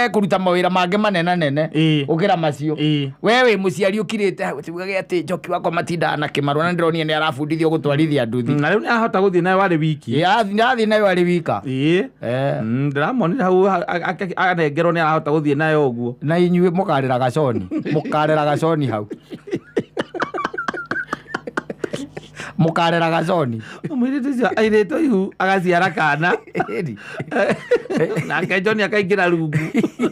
ekũruta mawĩra mangĩ manenanene Ĩĩ. gũkĩra macio. Ĩĩ. We wĩ mũciari ũkirĩte hau tuugage atĩ Njoki wakwa matindaga na kĩmarũa na ndĩronire nĩ arabundithio gũtwarithia nduthi. Na rĩu nĩ ahota gũthiĩ nayo arĩ wiki. Ĩĩ, arathiĩ nayo arĩ wika. Ĩĩ. Eh. Ndĩramonire hau anengerwo nĩ arahota gũthiĩ nayo ũguo. Na inyuĩ mũkarĩra gaconi, mũkarĩra gaconi hau, mũkarĩra gaconi. Mũirĩtu ũcio airĩtwo ihu agaciara kana. Ĩni. Nake John akaingĩra rungu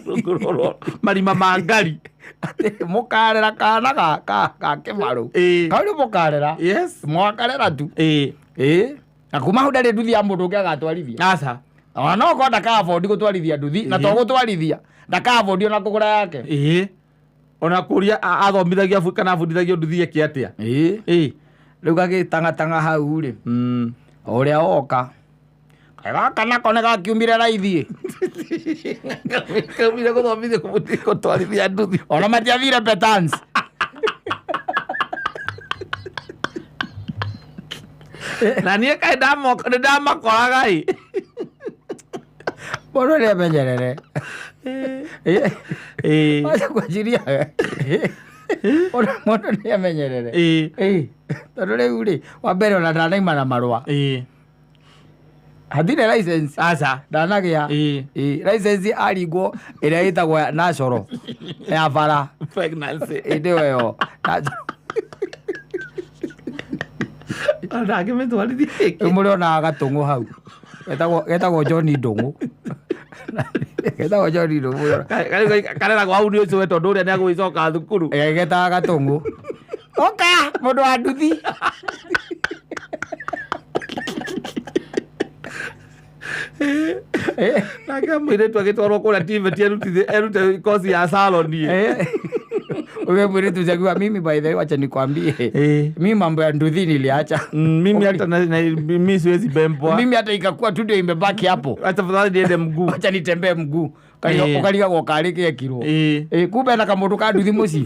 rungu rũrũ, marima ma ngari. Atĩ mũkarĩra kana ga kĩmarũ. Ĩĩ. Kau nĩ mũkarĩra. Yes. Mwakarĩra tu. Ĩĩ. Ĩĩ. Na kuma hau ndarĩ nduthi ya mũndũ ũngĩ agatwarithia. Aca. Ona no korwo ndaka-afford gũtwarithia nduthi, na to gũtwarithia, ndaka-afford ona kũgũra yake. Ĩĩ. Ona kũria athomithagia kana abundithagio nduthi ĩke atĩa. Ĩĩ. Ĩĩ. Rĩu gagĩtang'atang'a hau rĩ, o ũrĩa oka, kaĩ gaka nako nĩ gakiumire raithi. Kaumire gũthomithio gũtwarithia nduthi. Ona matiathire Petans. Na niĩ kaĩ nĩ ndamakoraga ĩ. Mũndũ nĩ amenyerere. Ĩĩ. Wacha kwanjiria. Mũndũ nĩ amenyerere. Ĩĩ. Ĩĩ. Tondũ rĩu rĩ, wa mbere ona ndanaima na marũa. Ĩĩ. Hatirĩ license. Aca. Ndanagĩa. Ĩĩ. Ĩĩ, license aringwo ĩrĩa ĩtagwo ya national ya bara. Pregnancy. Ĩĩ, nĩyo ĩyo. National. Ndangĩmĩtwarithia Rĩu ĩngĩ. mũrĩonaga gatũng'ũ hau. Getagwo John Ndũng'ũ. Getagwo John Ndũng'ũ. Kareragwo hau nĩ ũcũwe tondũ ũrĩa nĩ agũgĩcoka thukuru. Getaga gatũng'ũ. Oka mũndũ wa nduthi. Nake mũirĩtu agĩtwarwo kũrĩa TVET erute kosi ya salon. Huyo mũirĩtu ũcio akiuga, mimi by the way wacha nikwambie. Mimi mambo ya nduthi niliacha. Mimi hata mimi siwezi bembwa. Mimi hata ikakuwa tu ndio imebaki hapo. Hata afadhali niende mguu. Wacha nitembee mguu. Ũkarigagwo karĩ gekirwo. Ĩĩ. Kumbe na kamũndũ ka nduthi mũciĩ.